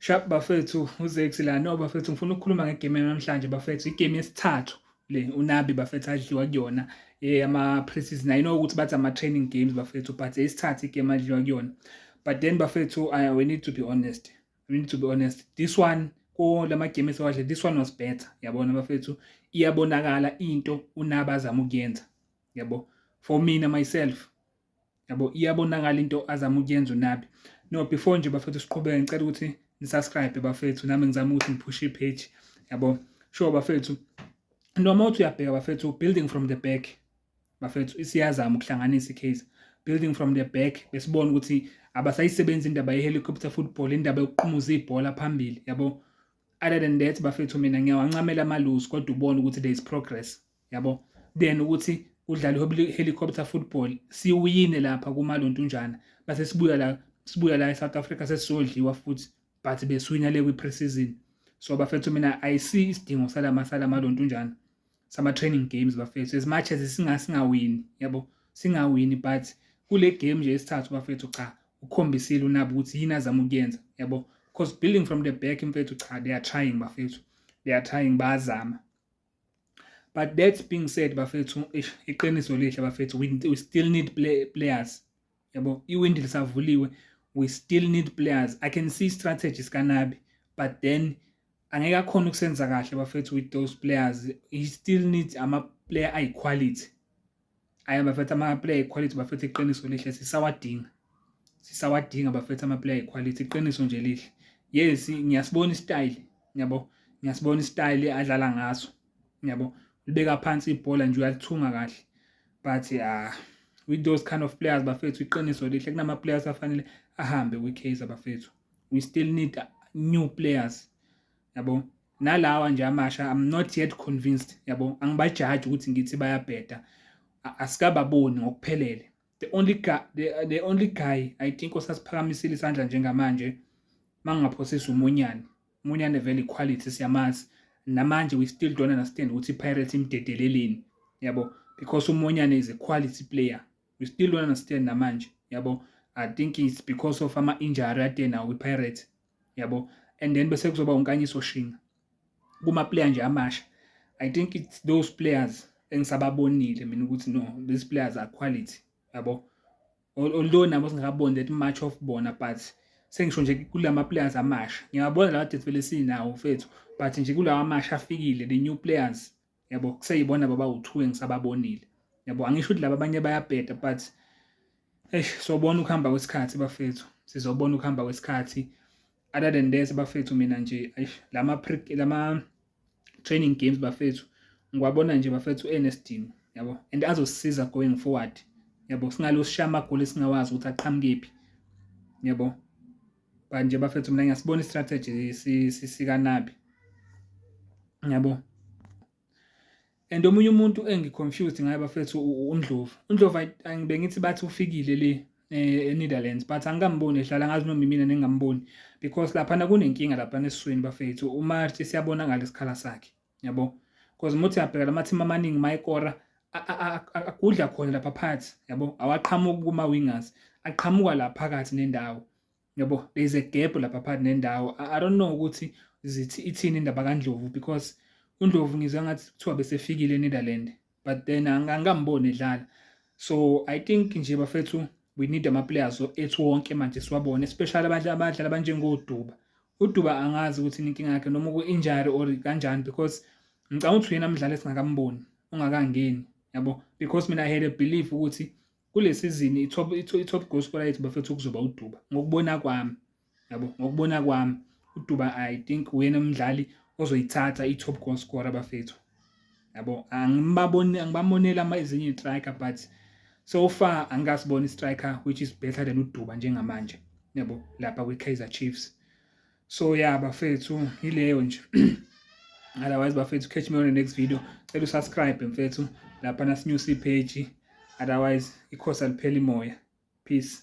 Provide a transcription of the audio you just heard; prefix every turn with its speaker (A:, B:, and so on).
A: Sharp bafethu, uZex la. No bafethu, ngifuna ukukhuluma ngegame namhlanje bafethu, igame yesithathu le uNabi bafethu adliwa kuyona ama-preseason. I know ukuthi bathi ama-training games bafethu, but eyesithathu igame adliwa kuyona. But then bafethu, we need to be honest. We need to be honest. This one, ko lama game esiwadle, this one was better. Yabona bafethu, iyabonakala into uNabi azama ukuyenza. Yabo. For mina myself, yabo, iyabonakala into azama ukuyenza uNabi. No, before nje bafethu siqhubeke, ngicela ukuthi nisubscribe bafethu, nami ngizama ukuthi ngiphushe ipage, yabo. Sure bafethu, noma uthi uyabheka bafethu, building from the back bafethu, isiyazama ukuhlanganisa iCase. Building from the back, besibona ukuthi abasayisebenzi indaba ye-helicopter football, indaba yokuqhumuza ibhola phambili, yabo. Other than that bafethu, mina ngiyawancamela ama-lose, kodwa ubone ukuthi there is progress, yabo, then ukuthi kudlala helicopter football siwine lapha kumalontunjana, base sibuya la eSouth Africa sesizodliwa futhi, but besiwina le kwi-preseason. So bafethu, mina I see isidingo salama lontunjana sama training games bafethu, as much as singawini, yabo, singawini, but kule game nje yesithathu bafethu, cha, ukhombisile uNabi ukuthi yini azama ukuyenza, yabo, because building from the back mfethu, cha, they are trying bafethu, they are trying, bayazama. But that being said bafethu, iqiniso lihle bafethu, we still need players, yabo. Iwindi lisavuliwe, we still need players. I can see strategies kaNabi, but then angeke akhona ukusenza kahle bafethu with those players. He still needs ama-player ayi-quality. Ayi bafethu, ama-player ayi-quality bafethu, iqiniso lihle, sisawadinga, sisawadinga bafethu ama-player ayi-quality, iqiniso nje lihle. Yes, ngiyasibona istyle, yabo, ngiyasibona istyle adlala ngaso, yabo, libeka phansi ibhola nje, uyalithunga kahle, but with those kind of players bafethu, iqiniso lihle, kunama players afanele ahambe kwi-Kaizer bafethu. We still need new players, yabo. Nalawa nje amasha, I'm not yet convinced, yabo. Angibajaji ukuthi ngithi bayabheda, asikababoni ngokuphelele. The only guy I think osasiphakamisile isandla njengamanje, mangingaphosisi, uMonyane. UMonyane vele iquality siyamazi. Namanje we still don't understand ukuthi iPirates imdedeleleni, yabo, because uMonyane is a quality player. We still don't understand namanje, yabo. I think it's because of ama-injury ade nawo kwi-Pirates, yabo. And then bese kuzoba uNkanyiso Shinga kuma-player nje amasha. I think it's those players engisababonile mina ukuthi no, these players are quality, yabo. Although nabo singakaboni that much of bona, but sengisho nje kulama players amasha, ngiyabona lawa kade vele sinawo mfethu, but nje kulawa amasha afikile, the new players, yabo, kuseyibona baba u-2 engisababonile, yabo. Angisho ukuthi laba abanye bayabheda, but eish, sobona ukuhamba kwesikhathi bafethu, sizobona ukuhamba kwesikhathi. Other than that bafethu, mina nje eish, lama training games bafethu, ngiwabona nje bafethu enesidingo, yabo, and azosisiza going forward, yabo, singalo sishaya amagoli esingawazi ukuthi aqhamukephi, yabo. But nje bafethu, mina ngiyasibona istrategy sikaNabi, yabo. And omunye umuntu engi-confused ngaye bafethu, uNdlovu. UNdlovu angibe ngithi bathi ufikile le eNetherlands, but angikamboni edlala. Ngazi noma imina nengamboni, because laphana kunenkinga laphana esiswini bafethu. UMarch siyabona isikhala sakhe, yabo, because uma uthi uyabheka lama-team amaningi mayekora agudla khona lapha phakathi, yabo, awaqhamuki kuma-wingers, aqhamuka la phakathi nendawo, yabo. There is a gap lapha phakathi nendawo. I don't know ukuthi zithi ithini indaba kaNdlovu, because uNdlovu ngizwa ngathi kuthiwa besefikile eNetherlands, but then angikamboni edlala. So I think nje bafethu, we need ama-players ethu wonke manje siwabone, especially abadlali abanjengoDuba. UDuba angazi ukuthi inkinga yakhe noma uku-injury or kanjani, because ngicabanga ukuthi uyena mdlali esingakamboni ongakangeni, yabo, because mina I had a belief ukuthi kule season i-top goal scorer yethu bafethu kuzoba uDuba, ngokubona kwami, yabo. Ngokubona kwami, uDuba I think uyena umdlali ozoyithatha i-top goal scorer bafethu, yabo. Angibaboni, angibamboneli ama ezinye i-striker, but so far angikasiboni i-striker which is better than uDuba njengamanje, yabo, lapha kwi-Kaizer Chiefs. So yeah bafethu, ileyo nje. Otherwise bafethu, catch me on the next video. Cela usubscribe mfethu lapha nasinyusa ipage. Otherwise ikhosi alipheli moya. Peace.